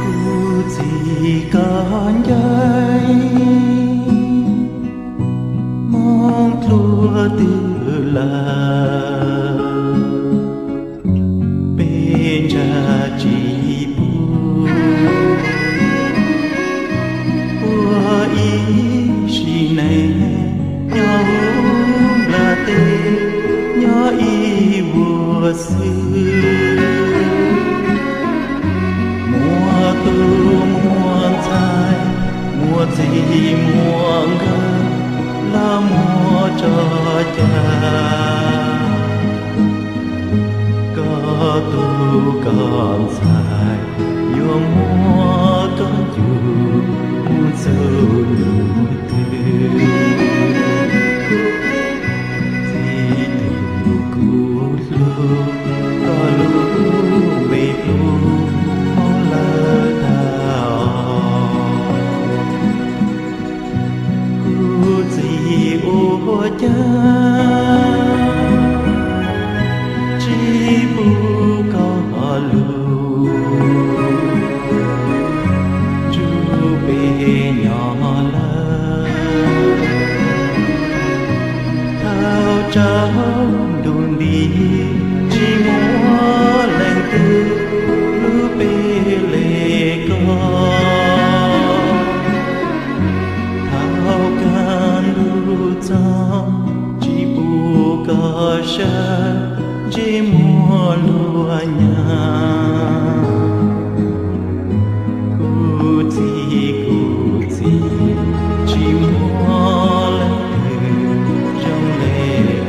Kuv txiv koj ncaim, hmoov dlua twg lawm, peb ntshav tsis pub. Ua ib sim neej nyob hauv nplaj teb, nyob ib vuag xwb. Muaj tub muaj ntxhais, muaj txij muaj nkawm, los muaj tso cai. Koj tub koj ntxhais yuav muab koj cuag mus txug lub twg. Txiv tus kuv hlub, koj lub npe hlub mob lawm tag os. Kuv txiv ua cas tsis pub koj lug, tsuj peb nyob lawm. Thaum tsaus ntuj nti tsis muaj leej twg hlub peb le koj. Thaum kaj ntug txog tsis pub koj sawv, ntsej muag luag nyag. Kuv txiv, kuv txiv, tsis muaj leej twg zoo le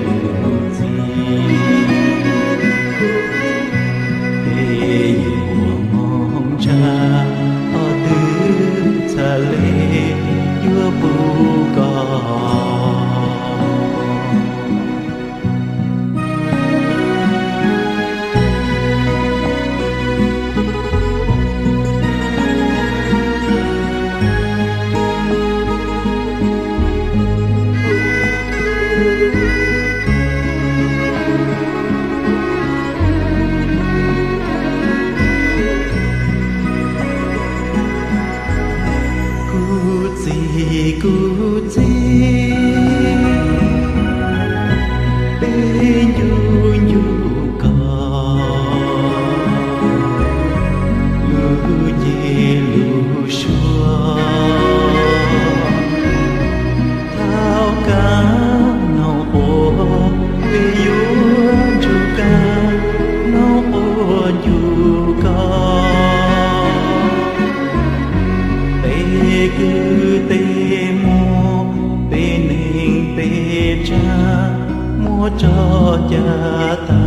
kuv txiv. Peb yuav ua hmoov tshaj, qhov twg txhaj le yuav pub koj. Kuv txiv, kuv txiv, peb ncu ncu koj lub ceg lub suab. Thaum kaj hnub quas peb yuav ntsug kaj hnub quas ncu koj. Tej kwv tej muam, tej neeg tej tsav muab tso cai tag.